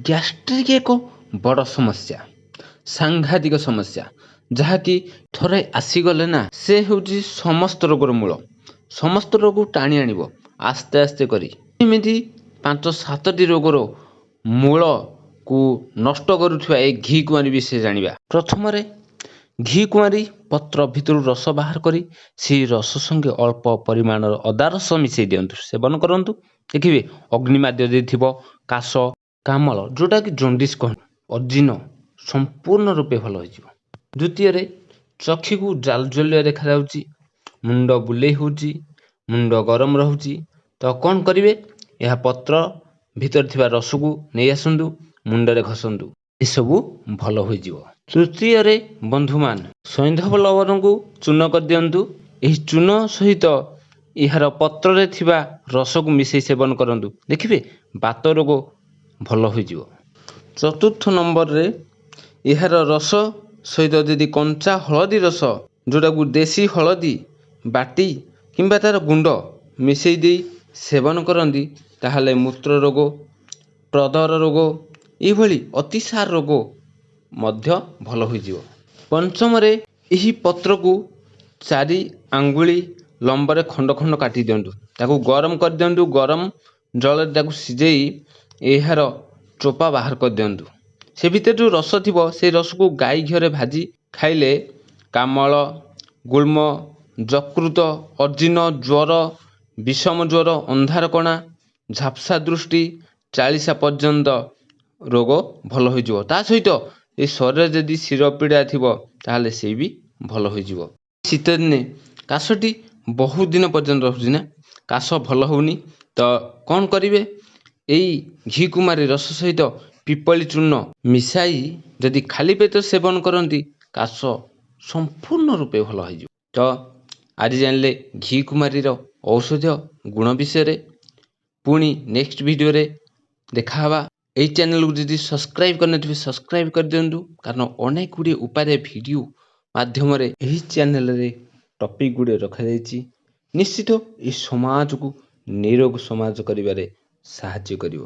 Gastric ଏକ ବଡ଼ ସମସ୍ୟା, ସାଂଘାତିକ ସମସ୍ୟା, ଯାହାକି ଥରେ ଆସିଗଲେ ନା ସେ ହେଉଛି ସମସ୍ତ ରୋଗର ମୂଳ। ସମସ୍ତ ରୋଗକୁ ଟାଣି ଆଣିବ ଆସ୍ତେ ଆସ୍ତେ କରି। ଏମିତି 5-7ଟି ରୋଗର ମୂଳକୁ ନଷ୍ଟ କରୁଥିବା ଏ ଘି କୁଆଁରୀ ବିଷୟରେ ଜାଣିବା। ପ୍ରଥମରେ ଘି କୁଆଁରୀ ପତ୍ର ଭିତରୁ ରସ ବାହାର କରି ସେଇ ରସ ସଙ୍ଗେ ଅଳ୍ପ ପରିମାଣର ଅଦା ରସ ମିଶାଇ ଦିଅନ୍ତୁ, ସେବନ କରନ୍ତୁ। ଦେଖିବେ ଅଗ୍ନିମାନ୍ଦ୍ୟ ଯଦି ଥିବ, କାଶ, କାମଳ ଯେଉଁଟାକି ଜଣ୍ଡିସ୍ କହନ୍ତି, ଅଜୀର୍ଣ୍ଣ ସମ୍ପୂର୍ଣ୍ଣ ରୂପେ ଭଲ ହୋଇଯିବ। ଦ୍ୱିତୀୟରେ ଚକ୍ଷୁକୁ ଜାଲଜଲିଆ ଦେଖାଯାଉଛି, ମୁଣ୍ଡ ବୁଲେଇ ହେଉଛି, ମୁଣ୍ଡ ଗରମ ରହୁଛି, ତ କ'ଣ କରିବେ? ଏହା ପତ୍ର ଭିତରେ ଥିବା ରସକୁ ନେଇ ଆସନ୍ତୁ, ମୁଣ୍ଡରେ ଘଷନ୍ତୁ, ଏସବୁ ଭଲ ହୋଇଯିବ। ତୃତୀୟରେ ବନ୍ଧୁମାନ, ସୈନ୍ଧବ ଲବଣକୁ ଚୂର୍ଣ୍ଣ କରିଦିଅନ୍ତୁ। ଏହି ଚୂର୍ଣ୍ଣ ସହିତ ଏହାର ପତ୍ରରେ ଥିବା ରସକୁ ମିଶାଇ ସେବନ କରନ୍ତୁ, ଦେଖିବେ ବାତ ରୋଗ ଭଲ ହୋଇଯିବ। ଚତୁର୍ଥ ନମ୍ବରରେ ଏହାର ରସ ସହିତ ଯଦି କଞ୍ଚା ହଳଦୀ ରସ, ଯେଉଁଟାକୁ ଦେଶୀ ହଳଦୀ ବାଟି କିମ୍ବା ତା'ର ଗୁଣ୍ଡ ମିଶାଇ ଦେଇ ସେବନ କରନ୍ତି, ତାହେଲେ ମୂତ୍ର ରୋଗ, ପ୍ରଦର ରୋଗ, ଏଇଭଳି ଅତିସାର ରୋଗ ମଧ୍ୟ ଭଲ ହୋଇଯିବ। ପଞ୍ଚମରେ ଏହି ପତ୍ରକୁ 4 ଆଙ୍ଗୁଳି ଲମ୍ବରେ ଖଣ୍ଡ ଖଣ୍ଡ କାଟି ଦିଅନ୍ତୁ, ତାକୁ ଗରମ କରିଦିଅନ୍ତୁ, ଗରମ ଜଳରେ ତାକୁ ସିଝେଇ ଏହାର ଚୋପା ବାହାର କରିଦିଅନ୍ତୁ। ସେ ଭିତରେ ଯେଉଁ ରସ ଥିବ, ସେଇ ରସକୁ ଗାଈ ଘିଅରେ ଭାଜି ଖାଇଲେ କାମଳ, ଗୁଳ୍ମ, ଯକୃତ, ଅଜୀର୍ଣ୍ଣ, ଜ୍ୱର, ବିଷମ ଜ୍ୱର, ଅନ୍ଧାରକଣା, ଝାପ୍ସା ଦୃଷ୍ଟି, ଚାଳିଶା ପର୍ଯ୍ୟନ୍ତ ରୋଗ ଭଲ ହୋଇଯିବ। ତା ସହିତ ଏ ଶରୀରରେ ଯଦି ଶିରପୀଡ଼ା ଥିବ, ତାହେଲେ ସେଇ ବି ଭଲ ହୋଇଯିବ। ଶୀତଦିନେ କାଶଟି ବହୁତ ଦିନ ପର୍ଯ୍ୟନ୍ତ ରହୁଛି ନା, କାଶ ଭଲ ହେଉନି, ତ କ'ଣ କରିବେ? ଏଇ ଘି କୁମାରୀ ରସ ସହିତ ପିପଳି ଚୂର୍ଣ୍ଣ ମିଶାଇ ଯଦି ଖାଲି ପେଟ ସେବନ କରନ୍ତି, କାଶ ସମ୍ପୂର୍ଣ୍ଣ ରୂପେ ଭଲ ହୋଇଯିବ। ତ ଆଜି ଜାଣିଲେ ଘି କୁମାରୀର ଔଷଧୀୟ ଗୁଣ ବିଷୟରେ। ପୁଣି ନେକ୍ସଟ ଭିଡ଼ିଓରେ ଦେଖାହେବା। ଏଇ ଚ୍ୟାନେଲକୁ ଯଦି ସବସ୍କ୍ରାଇବ୍ କରିନଥିବେ, ସବସ୍କ୍ରାଇବ୍ କରିଦିଅନ୍ତୁ, କାରଣ ଅନେକ ଗୁଡ଼ିଏ ଉପାୟରେ ଭିଡ଼ିଓ ମାଧ୍ୟମରେ ଏହି ଚ୍ୟାନେଲରେ ଟପିକ୍ ଗୁଡ଼ିଏ ରଖାଯାଇଛି। ନିଶ୍ଚିତ ଏହି ସମାଜକୁ ନିରୋଗ ସମାଜ କରିବାରେ ସାହାଯ୍ୟ କରିବ।